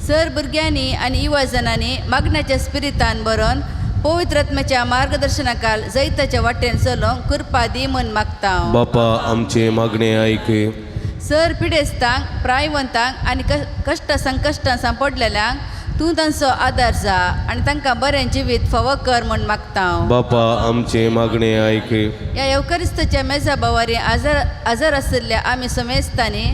सर भुरग्यांनी आनी युवा जणांनी मागण्याच्या स्पिरितान बरोवन पवित्र आत्म्याच्या मार्गदर्शनाखाल जैताच्या वाटेन चलोवंक कृपा दी म्हूण मागता हांव. बापा आमचें मागणें आयक. सर पिडेस्तांक प्रायवंतांक आनी कश्ट संकश्टां सांपडलेल्यांक तूं तांचो आदार जा आनी तांकां बरें जिवीत फावो कर म्हूण मागता हांव. बापा आमचें मागणें आयक. ह्या येवकरिस्ताच्या मेजा बावारी आजार आजार आशिल्ल्या आमी समेस्तांनी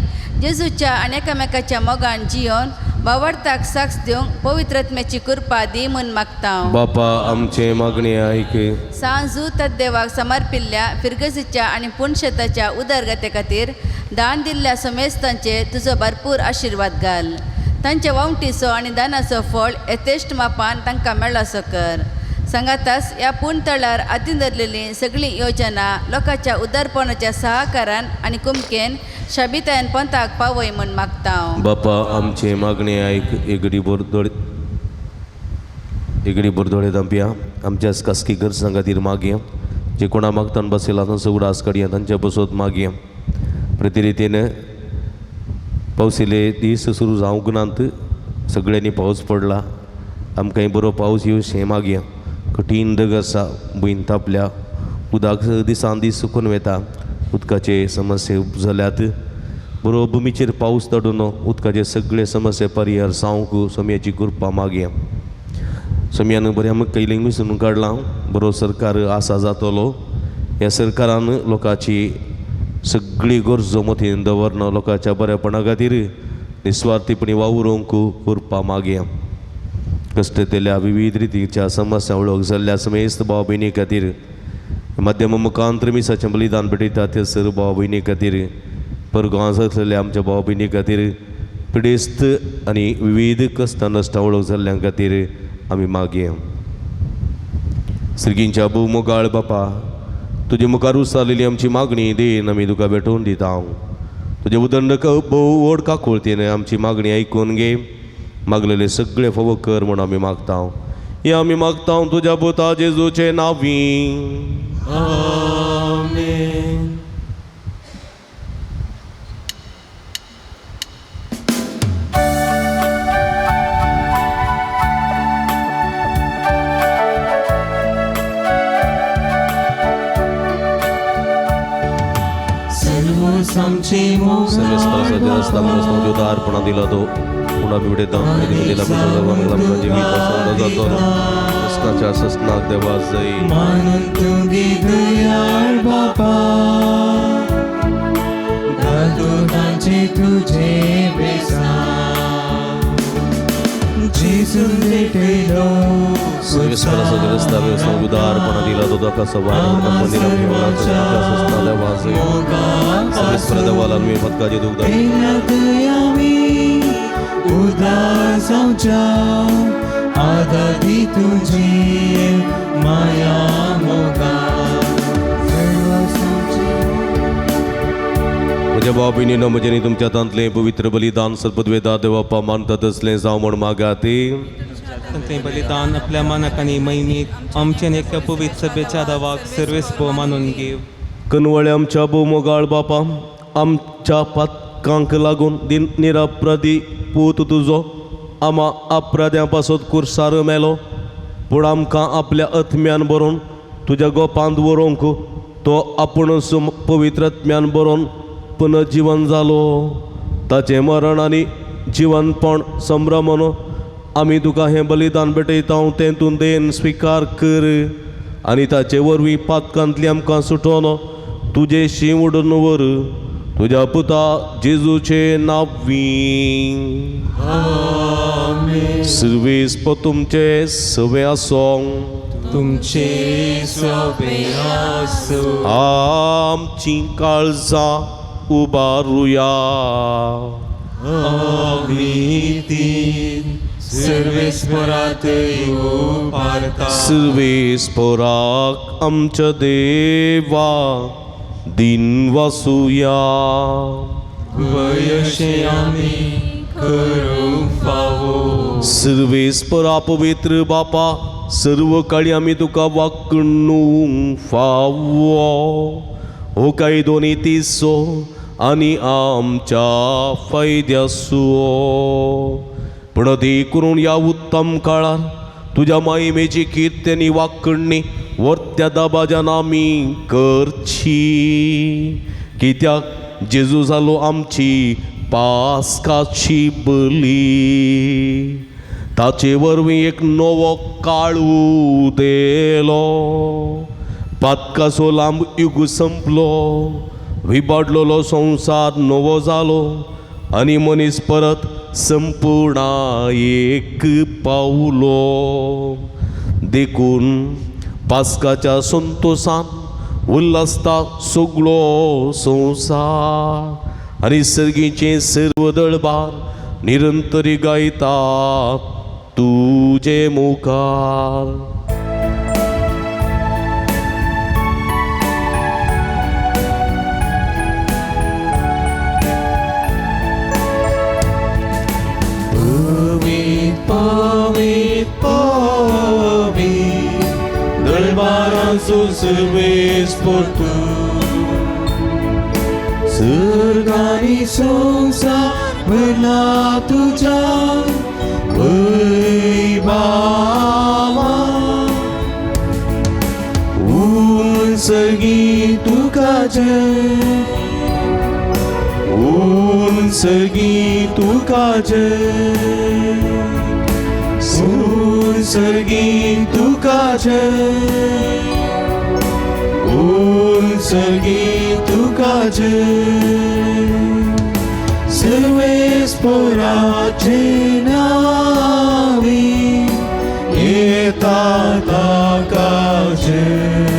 जेजूच्या आनी एकामेकाच्या मोगान जियोन बावडताक साक्ष दिवंक पवित्र आत्म्याची कृपा दी म्हूण मागता हांव. बापा आमचें मागणें आयक. सांजू तद्देवाक समर्पिल्ल्या फिरगजीच्या आनी पुणशेताच्या उदरगते खातीर दान दिल्ल्या समेस्तांचेर तुजो भरपूर आशिर्वाद घाल. तांच्या वावटीचो आनी दानाचो फळ यथेश्ट मापान तांकां मेळोसो कर. सांगातास ह्या पूण तळार हातीन धरलेली सगळी योजना लोकांच्या उदारपणाच्या सहकारान आनी कुमकेन शाबितायन पंथाक पावय म्हूण मागता हांव. बापा आमचें मागणें आयक. एगडी बोरदोड एगडी बोरदोडे दांपया आमच्या खासगी गरजां खातीर मागया जे कोणा मागतान बसयला तांचो उडास काडया तांच्या बसोत मागया. प्रतिरितीन पावसिले दीस सुरू जावंक नात सगळ्यांनी पावस पडला आमकांय बरो पावस येवचें हें मागया. कठीण दग आसा भुंयन तापल्या उदक दिसान दीस सुकून वता उदकाचे समस्ये जाल्यात बरो भुमीचेर पावस दडून उदकाचे सगळे समस्ये परिहार जावंक सोम्याची कृपा मागया. सोम्यान बऱ्या कैलिंग मिसून काडलां बरो सरकार आसा जातलो ह्या सरकारान लोकांची सगळी गरजो मतीन दवरन लोकांच्या बरेपणा खातीर निस्वार्थीपणी वावरूंक कृपा मागया. कश्टतेल्या विविध रितीच्या समस्या वळख जाल्ल्या समेस्त भाव भयणी खातीर माध्यम मुखांतर मिसाचें बलिदान भेटयता ते सर्व भाव भयणी खातीर परगांव आसलेल्या आमच्या भाव भयणी खातीर पिडेस्त आनी विविध कश्टां नश्टां वळख जाल्ल्यां खातीर आमी मागया. सर्गींच्या भोव मोगाळ बापा तुजे मुखार उसारलेली आमची मागणी then आमी तुका भेटोवन दिता. तुजे उदंड भोव व्हड काकुळतीन आमची मागणी आयकून घे. मागलेले सगळे फावो कर म्हूण आमी मागता. हे आमी मागता तुज्या पुता जेजूचे नांवी. आमेन. उदारपणा दिला तो पुन्हा भेटता जातो ससनाच्या ससनाक देवा जाई मानून तुगे दयाळ बापा घालतो तांचे तुझे बेसा जेजून भेटलो उदारपणा दिला तो ताका सवार उदार जावच्या आदादी तुझी माया मोगा. म्हज्या भाव भयणीनो, म्हजें तुमच्या हातांतलें पवित्र बलिदान सर्पद्वेदा देवापा मानता तसलें जावं म्हण मागात. तांतलें बलिदान आपल्या मनाक आनी महिमीक आमच्या एका पवित्र सभेच्या दावाक सर्वेस भोव मानून घेव. कनवळे आमच्या भोव मोगाळ बापा, आमच्या पातकांक लागून दिन निरपराधी पूत तुजो आमा अपराध्यां पासत कुर्सार मेलो, पूण आमकां आपल्या आत्म्यान बरोवन तुज्या गोपांत व्हरूंक तो आपूणच पवित्र आत्म्यान बरोवन पुनर्जिवन जालो. ताचें मरण आनी जिवनपण संभ्रमण आमी तुका हें बलिदान भेटयता, तें तूं देन स्विकार कर आनी ताचे वरवीं पातकांतली आमकां सुटोवन तुजें शीं उडून व्हर तुज्या पुता जेजूचे नांवी. सुर्वेस तुमचे सवे आसों. तुमचे सोबे आसूं. आमची काळजां उबारुया. आमी तीन सर्वेस्परात उबारता. सुर्वेस्पराक आमच्या देवा दिन वासुया. वयशे आमी करूंक फावो. सर्वेस्परा पवित्र बापा, सर्व काळी आमी तुका वागणूक फावो हो कायदो नितीचो आनी आमच्या फायद्याचो. पूण ती करून ह्या उत्तम काळार तुज्या मायमेची किर्तनी वाकणणी वर्त्या दबाज्यान आमी करची, कित्याक जेजू जालो आमची पास्काची बली. ताचे वरवीं एक नवो काळ उदेलो, पातकाचो लांब युग संपलो, विबाडलेलो संवसार नवो जालो आनी मनीस परत संपुर्णायेक पावलो. देखून पास्काच्या संतोसान उल्हासता सगळो संवसार आनी सर्गीचें सर्व दळबार निरंतरी गायता तुजे मुखार. पवीत पवीत पवीत दळबारांचो सर्वेस्पर तूं, सर्ग आनी संवसार भरला तुज्या वैभावान. उंचगी तुका जय, उंचगी तुका जय, उंचगी तुका जय, उंचगी तुका जय. सर्वेस्पराचे नावी येता ताका जय,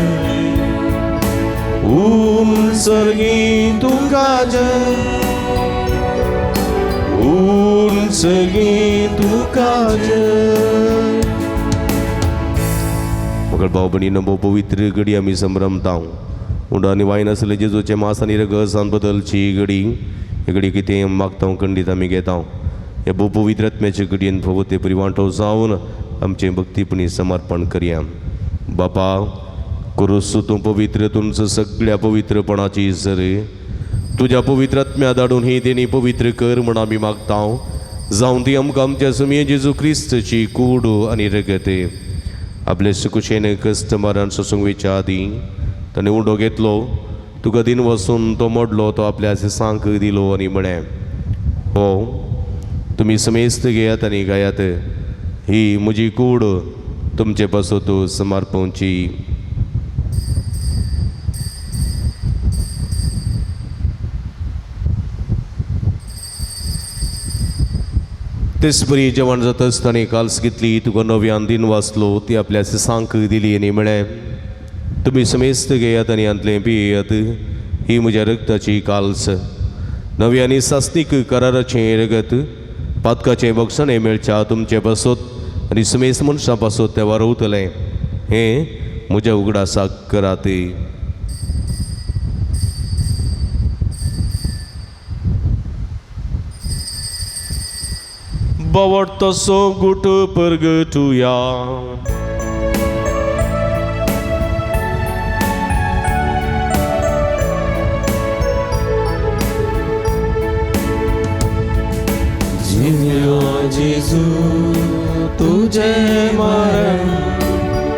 उंचगी तुका जय, उंचगी तुका जय. मगळ भाव भयणीनो, भोव पवित्र घडी आमी संभ्रमता. उंडो आनी वायन आसले जेजूचे मास आनी रगसान बदलची घडी. ही घडी कितें मागता खंडीत आमी घेता. ह्या भोव पवित्र आत्म्याचे घडयेन फावो ते परी वांटो जावन आमचें भक्तीपणी समर्पण करया. बापा, कुरुसू तूं पवित्र, तुमचो सगळ्या पवित्रपणाची सर तुज्या पवित्र आत्म्या धाडून ही देणी पवित्र कर म्हण आमी मागता. जावं ती आमकां आमच्या सुमये जेजू क्रिस्तची कूड आनी रगत. आपले सुकुशेन कस्टमरान सोसूंक वयच्या आदीं ताणें उंडो घेतलो, तुका दिन वसून तो मोडलो, तो आपल्या सांक दिलो आनी म्हळें, हो तुमी समेस्त घेयात आनी गायात, ही म्हजी कूड तुमचे पासत समर्पणची. तेच परी जेवण जाता आसतना काल्स घेतली, तुका नव्यान दिन वाचलो, ती आपल्या सांक दिली आनी म्हळें, तुमी समेस्त घेयात आनी हांतलें पियेयात, ही म्हज्या रगताची काल्स, नवी आनी सासनीक कराराचें रगत, पातकाचें बक्षणें मेळच्या तुमचे पासत आनी समेस्त मनशां पासत तें वारवतलें. हें म्हज्या उगडासाक करात. बावडतो गुट परगटुया. जेजू तुझे मरण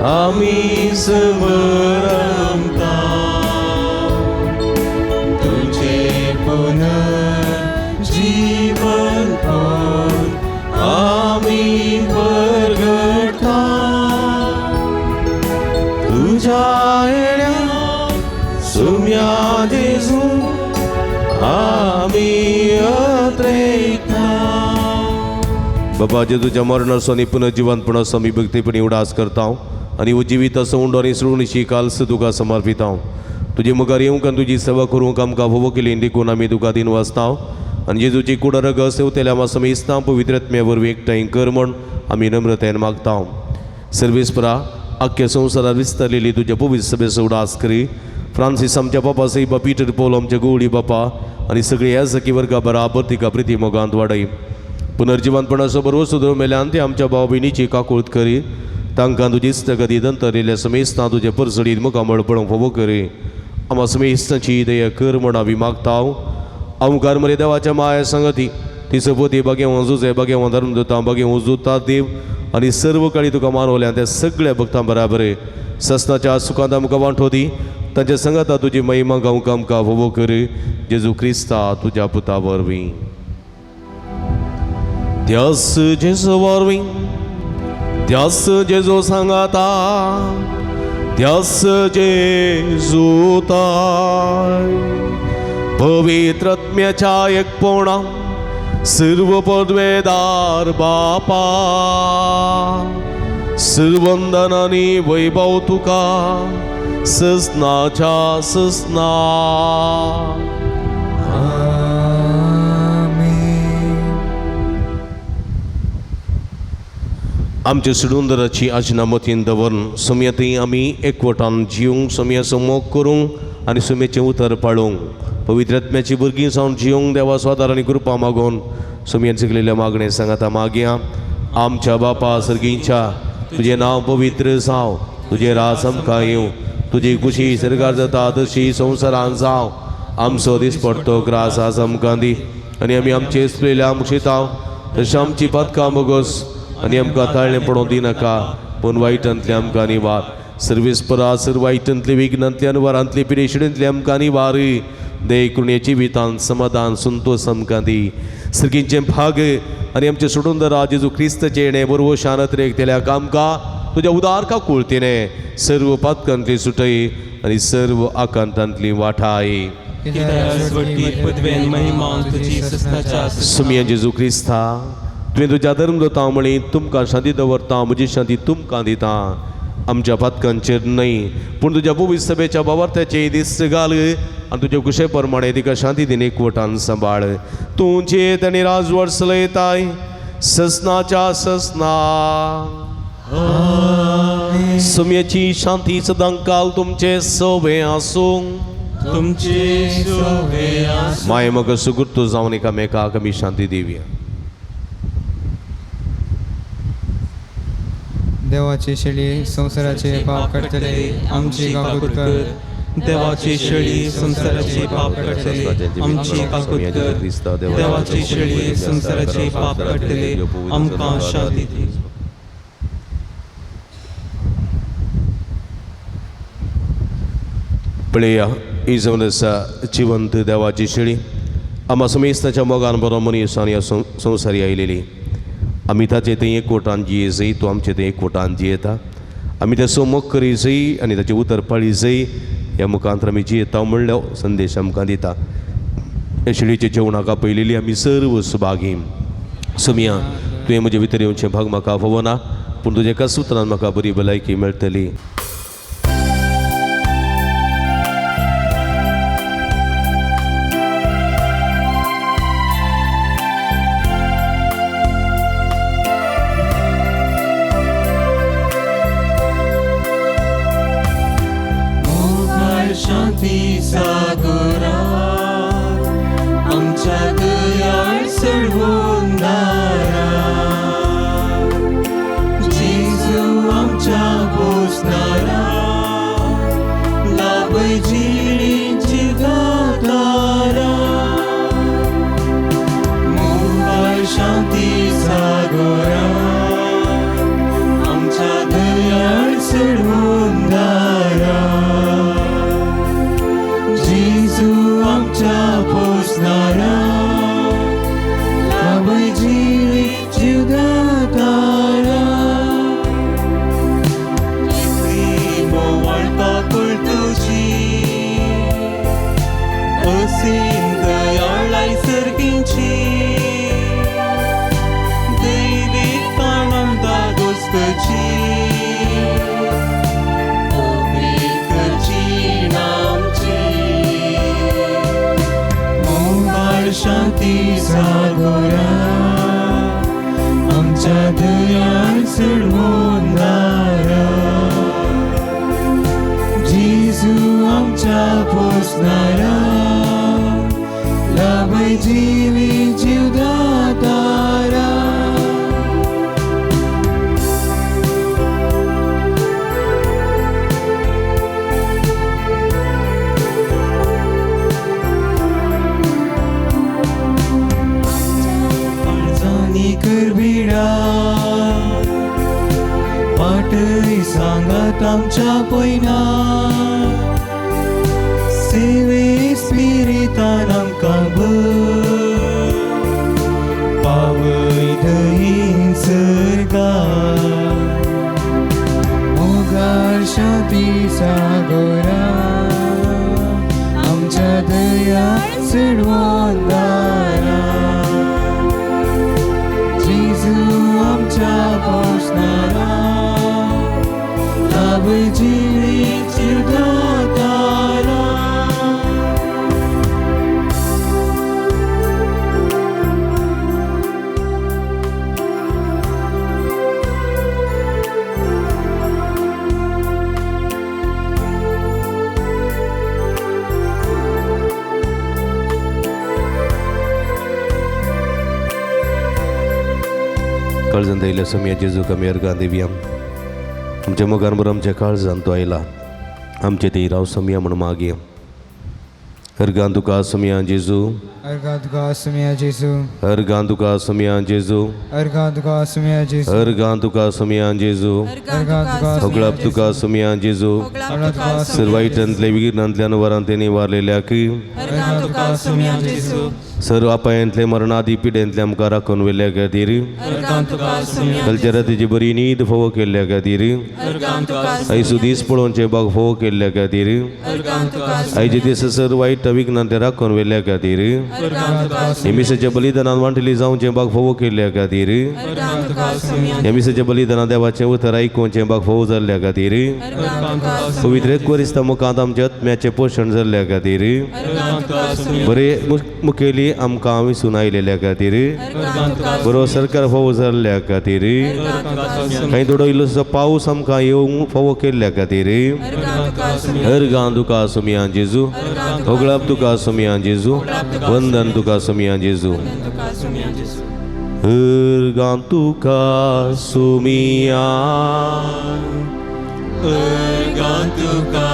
आमी स्मरता, तुझे पुनर्जीवन आमी परगटा, तुझ्या येण्या सुम्या जेजू आमी अत्रेता. बाबा जेजूच्या मरणाचो आनी पुनर्जिवंतपणाचो आमी भक्तीपणी उडास करता आनी जिविताचो उंडो आनी सृणशी कालस तुका समर्पिता. तुजे मुखार येवंक आनी तुजी सेवा करूंक आमकां फावो केली देखून आमी तुका दिन वाचता आनी जेजूची कुडा रगत सेवतेल्या आमा समेस्तां पवित्र आत्म्या वरवीं एकठांय कर म्हण आमी नम्रतायेन मागता. सर्वेस्परा आख्ख्या संवसारात विस्तारलेली तुज्या पवित्र सभेचो उडास करी. फ्रांसीस आमच्या बापा सई पीटर पॉल आमच्या गोवळी बापा आनी सगळे ह्या सखी वर्गा बराबर तिका प्रिती मोगांत वाडय. पुनर्जिवंतपणाचो बरोबर सुदरू मेल्यान ते आमच्या भाव भयणीची काकूळत करी. तांकां तुजी इस्तगती दंतरिल्ल्या समेस्तां तुजे परसडीत मुखामळ पळोवंक फावो करी. आमा समेस्तांची दया कर म्हण आमी मागता. अवकार मरे देवाच्या माया संगती ती सपोती बागे वजुजे बागे धर्म दिता बागे वजुता देव आनी सर्व काळी तुका मानवल्या त्या सगळ्या भक्तां बराबर ससनाच्या सुखांत आमकां वांटो दी. तांच्या संगता तुजी महिमा गावंक आमकां फावो करी. जेजू क्रिस्ता तुज्या पुता वरवीं. त्यास जेजू वरवीं, त्यास जेजू सांगाता, त्यास जेजू ताय पवित्र आत्म्याच्या एकपणा सर्व पदवेदार बापा सर्वंदन आनी वैभव तुका ससनाच्या ससना. आमच्या सुडुंदराची आजना मतीन दवरून सुमयेंतय आमी एकवटान जिवंक, सुमयाचो मोग करूंक आनी सुमयेचें उतर पाळूंक, पवित्र आत्म्याची भुरगीं जावन जिवंक देवा स्वादार आनी कृपा मागून सुमयेन शिकलेल्या मागणें सांगाता मागया. आमच्या बापा सर्गींच्या तुजें नांव पवित्र जावं, तुजें राज आमकां येवं, तुजी खुशी सरकार जाता तशी संवसारान जावं. आमचो दिसपडतो ग्रास आज आमकां दी आनी आमी आमचे चुकलेल्या मुक्षितांव तशें आमची पातकां बोगस आनी आमकां ताळणें पडोवंक दिनाका, पूण वायटांतलें आमकां निवार. सर्वेस्परा सर्व वायटांतले विघ्नांतले अनुवारांतले पिरेशिडेंतले आमकां निवार. देखून जिवितांत समाधान संतोष आमकां दी. सर्गींचें भाग आनी आमचें सोडून जेजू क्रिस्ताचें येणें बरोबर शानत रेखतेल्या आमकां तुज्या उदार काकुळतीने सर्व पातकांतली सुटय आनी सर्व आकांतांतली वाठाय. सुमया जेजू क्रिस्ता तुवें तुज्या धर्म दवरता म्हळी तुमकां शांती दवरता, म्हजी शांती तुमकां दिता. आमच्या पातकांचेर न्हय पूण तुज्या पवित्र सभेच्या बावार्थ्याचे दीस घाल आनी तुज्या कुशे प्रमाणे तिका शांती दिन एकवटान सांबाळ. तुमचे आनी राजवट चलयताय ससनाच्या ससना. सुमयेची शांती सदांकाल तुमचे सोबे आसूं. तुमचे सोबे आसूं. माय मग सुगुर्त जावन एकामेकाक आमी शांती दिवया. देवाची शेळी संवसाराचे पाप काडटले आमची काकूत कर. देवाची शेळी संवसाराचे पाप काडटले आमची काकूत कर. देवाची शेळी संवसाराचे पाप काडटले आमकां शांती दी. पळया ही जावन आसा जिवंत देवाची शेळी आमा समेस्ताच्या मोगान बरो मनीस आनी संवसारी आयलेली. आमी ताचे थंय एकवटान जिये तो आमचे थंय एकवटान जियेता. आमी ताचो मोग करी जय आनी ताचें उतर पाळी जय ह्या मुखांतर आमी जियेता म्हणलो संदेश आमकां दिता. ह्या शेळीच्या जेवणाक आपयलेली आमी सर्व सुभागी. सुमया तुवें म्हजे भितर येवचें भाग म्हाका फावना पूण तुज्या एका सुत्रान म्हाका बरी भलायकी मेळटली. शांती सागरा आमच्या दयाळ सोडवून दारा. शांती सागोरा आमच्या दयान चडवणारा जेजू आमच्या पोसणारा लाभय जिवी जीवदातारा. करबिडा पाटय सांगात आमच्या पयना सेवे स्पिरितान आमकां भर पावय थंय सर्गा. मोगार शांती सागोरा आमच्या दया चडवणारा जेजू आमच्या पोसणारा लाभय जिवी जीवदातारा. काळजान आयिल्ल्या सोमया जेजू आमी अर्गां दिवया. आमच्या मोगान बरो आमच्या काळजान तो आयला आमचे ते राव सोमया म्हूण मागया. अर्गां तुका सोमया जेजू, अर्गां तुका सोमया जेजू, अर्गां तुका सोमया जेजू, अर्गां तुका सोमया जेजू, अर्गां तुका सोमया जेजू, अर्गां तुका होगळाप तुका सोमया जेजू. सर्वायटांतले विगिरणांतल्यान वरांत वारलेल्या की अर्गां तुका सोमया जेजू, सर्व अपायांतले मरणादी पिडेंतले आमकां राखून व्हेल्ल्या खातीर, कालच्या रातीची बरी न्हीद फोव केल्ल्या खातीर, आयचो दीस पळोवचे बाग फोव केल्ल्या खातीर, आयचे दीस सर वायट विघ्नांतले राखून व्हेल्ल्या खातीर, हे मिसाच्या बलिदानान वांटली जावचें बाग फोव केल्ल्या खातीर, हे मिसाच्या बलिदानान देवाचें उतर आयकुचें बाग फोव जाल्ल्या खातीर, पवित्र एकवरिस्ता मुखांत आमच्या आत्म्याचें पोशण जाल्ल्या खातीर, बरे मुखेली आमकां विसून आयलेल्या खातीर, बरो सरकार फोव जाल्ल्या खातीर, कांय थोडो इल्लोसो पावस आमकां येवंक फोव केल्ल्या खातीर, अर्गां तुका सोमया जेजू, होगळाप तुका सोमया जेजू, वंदन तुका सोमया जेजू. अर्गां तुका सोमया, अर्गां तुका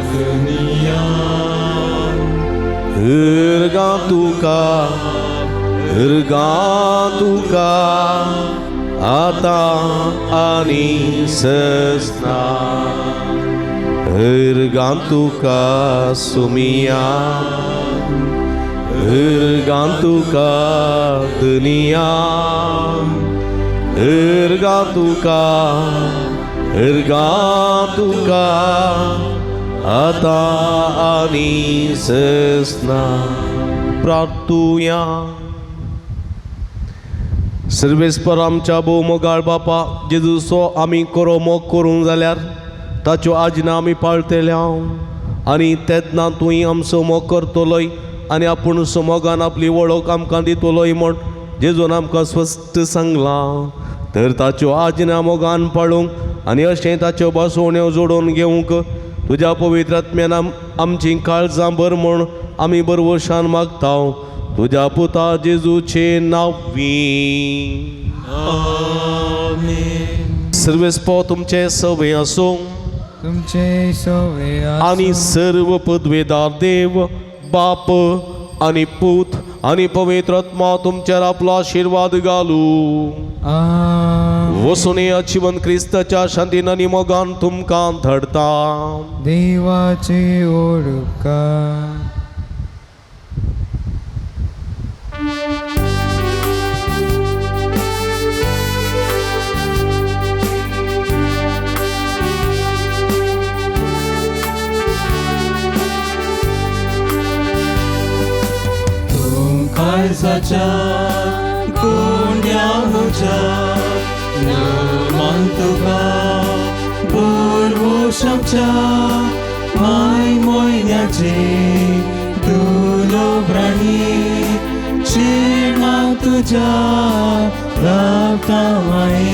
सोमया, अर्गां तुका, अर्गां तुका आतां आनी ससना. अर्गां तुका सोमया, अर्गां तुका दुनिया, अर्गां तुका, अर्गां तुका आतां आनी ससना. प्रार्थुया. सर्वेस्पर आमच्या भोव मोगाळ बापा जेजूचो आमी करो मोग करूंक जाल्यार ताच्यो आज्ञा आमी पाळटले आनी तेन्ना तूंय आमचो मोग करतलोय आनी आपूण मोगान आपली वळख आमकां दितलोय म्हूण जेजून आमकां स्पश्ट सांगलां. तर ताच्यो आज्ञा मोगान पाळूंक आनी अशें ताच्यो बसवण्यो जोडून घेवंक तुज्या पवित्र आत्म्यान आमचीं काळजां भर म्हूण आमी बरवशान मागता तुज्या पुता जेजूचे नांवी. सर्वेस्पो तुमचे सवे आसूं तुमचे सवे आनी सर्व पदवेदार देव बाप आनी पूत आनी पवित्र आत्मा तुमचेर आपलो आशिर्वाद घालू. वसून जिवन क्रिस्ताच्या शांतीन आनी मोगान तुमकां धाडता. देवाचे ओळखा. काळजाच्या गोंड्या म्हज्या मान तुका बोरवोश आमच्या माय म्हयन्याचे दुलो प्राणी क्षीणा तुझ्या रावता माई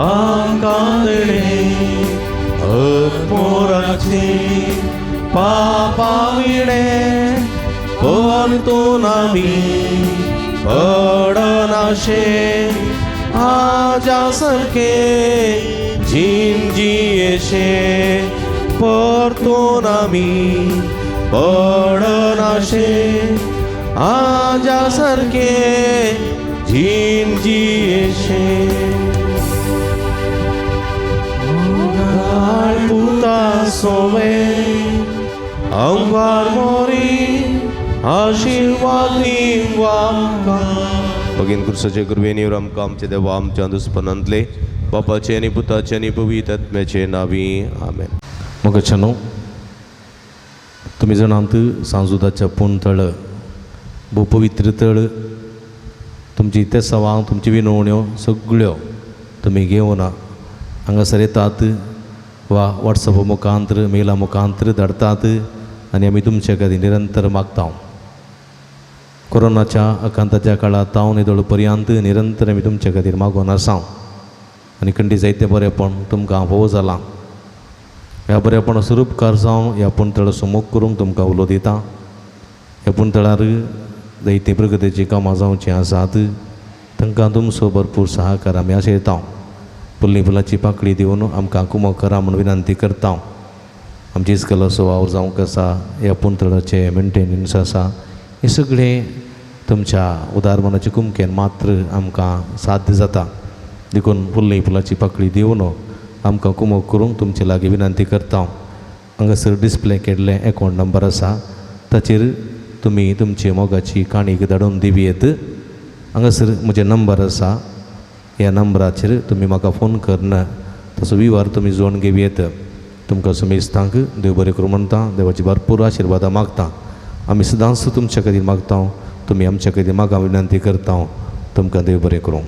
आकांदळे अपोराचे पापाविणे परतून आमी पडनाशे आजा सारखे झिंजियेशे परतून आमी पडनाशे आजा सारखे झिंजियेशे पुता सोवे अंगार मोरी आशीर्वाद भगीन क्रुसाचे कृपेन आमकां आमचे देवा आमच्या दुस्पनांतले बापाचे आनी पुताचे आनी पवित्र आत्म्याचे नावी आमेन. मोगाच्यानो, तुमी जाणात सांजुदाच्या पूण तळ भोव पवित्र तळ. तुमची तेसावां तुमची विनवण्यो सगळ्यो तुमी घेवन हांगासर येतात वा वॉट्सॅप मुखांतर मेला मुखांतर धाडटात आनी आमी तुमचे खातीर निरंतर मागता. कोरोनाच्या आकांताच्या काळांत हांव निदळ पर्यंत निरंतर आमी तुमचे खातीर मागून आसा आनी खंडी जायतें बरेंपण तुमकां भोव जालां. ह्या बरेपणाचो उपकार जावन ह्या पुणतळ सुमूक करूंक तुमकां उलो दिता. ह्या पुणतळार जायतीं प्रगतीचीं कामां जावचीं आसात, तांकां तुमचो भरपूर सहकार आमी आशयता. फुल्ली फुलाची पाकळी दिवन आमकां कुमक करा म्हूण विनंती करता. आमची इस्कलाचो वावर जावंक आसा, ह्या पुणतळाचें मेंटेनन्स आसा, हें सगळें तुमच्या उदार मनाचे कुमकेन मात्र आमकां साध्य जाता. देखून फुल्ली फुलाची पाकळी दिवन आमकां कुमक करूंक तुमचे लागीं विनंती करता. हांगासर डिस्प्ले केल्लें एकावंट नंबर आसा, ताचेर तुमी तुमची मोगाची काणीक धाडून दिवयेत. हांगासर म्हजें नंबर आसा, ह्या नंबराचेर तुमी म्हाका फोन करून तसो विवार तुमी जोडून घेवयेत. तुमकां सुमेस्तांक देव बरें करूं म्हणटा, देवाची भरपूर आशिर्वादां मागता. आमी सदांच तुमच्या खातीर मागता, तुमी आमच्या खातीर मागा विनंती करता. तुमकां देव बरें करूं.